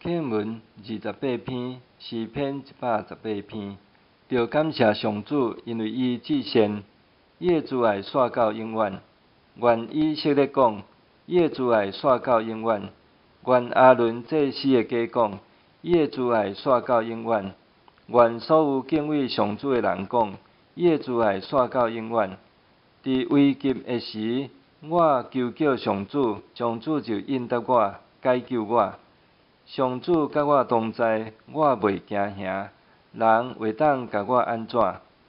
課文28篇，詩篇118篇。著感謝上主，因為伊至善，伊的慈愛紲到永遠。願以色列講，伊的慈愛紲到永遠。願亞倫祭司的家講，伊的慈愛紲到永遠。願所有敬畏上主的人講，伊的慈愛紲到永遠。佇危急的時，我求叫上主，上主就應答我，解救我。上主佮我同在，我袂驚嚇。人會當共我按怎？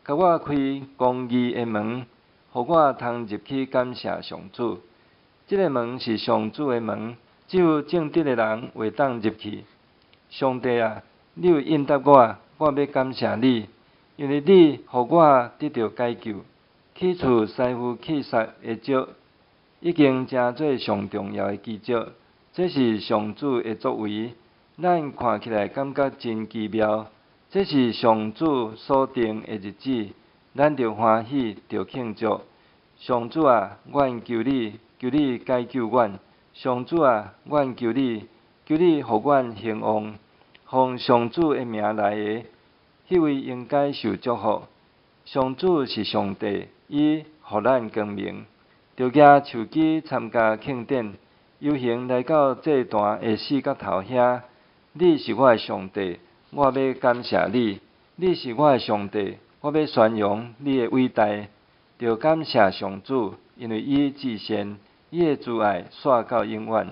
共我開公義的門，予我通入去感謝上主。這个門是上主的門，只有正直的人會當入去。上帝啊，你有應答我，我欲感謝你，因為你予我得著解救。起厝師傅契撒的石，已經成做上重要的基石。這是上主的作為，咱看起來感覺真奇妙。這是上主所定的日子，咱著歡喜，著慶祝。上主啊，阮求你，求你解救阮！上主啊，阮求你，求你予阮興旺。奉上主的名來的，彼位應該受祝福。上主是上帝，伊予咱光明。著舉手機參加慶典，遊行來到祭壇的四角頭遐。你是我的上帝，我欲感謝你。你是我的上帝，我欲宣揚你的偉大。著感謝上主，因為伊至善，伊的慈愛紲到永遠。